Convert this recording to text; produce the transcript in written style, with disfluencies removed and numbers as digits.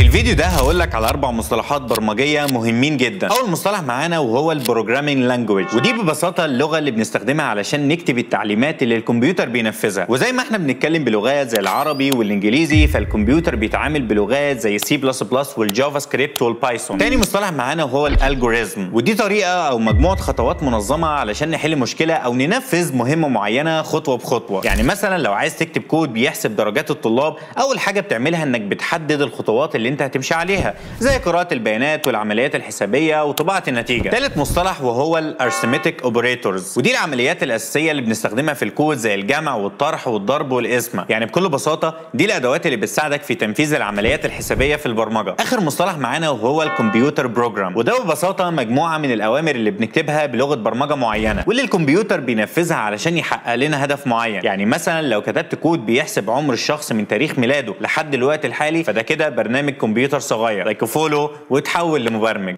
في الفيديو ده هقول لك على 4 مصطلحات برمجيه مهمين جدا. اول مصطلح معانا وهو ال programming language، ودي ببساطة اللغة اللي بنستخدمها علشان نكتب التعليمات اللي الكمبيوتر بينفذها. وزي ما احنا بنتكلم بلغات زي العربي والانجليزي، فالكمبيوتر بيتعامل بلغات زي سي بلس بلس وال JavaScript وال Python. تاني مصطلح معانا وهو ال algorithm، ودي طريقه او مجموعة خطوات منظمة علشان نحل مشكلة او ننفذ مهمة معينة خطوة بخطوة. يعني مثلا لو عايز تكتب كود بيحسب درجات الطلاب، اول حاجة بتعملها انك بتحدد الخطوات اللي انت هتمشي عليها، زي قراءة البيانات والعمليات الحسابيه وطباعه النتيجة. ثالث مصطلح وهو ال arithmetic operators، ودي العمليات الاساسية اللي بنستخدمها في الكود زي الجمع والطرح والضرب والقسمه. يعني بكل بساطة دي الادوات اللي بتساعدك في تنفيذ العمليات الحسابيه في البرمجة. اخر مصطلح معانا وهو ال computer program، وده ببساطة مجموعة من الاوامر اللي بنكتبها بلغه برمجة معينة واللي الكمبيوتر بينفذها علشان يحقق لنا هدف معين. يعني مثلا لو كتبت كود بيحسب عمر الشخص من تاريخ ميلاده لحد الوقت الحالي، فده كده برنامج كمبيوتر صغير. like و follow وتحول لمبرمج.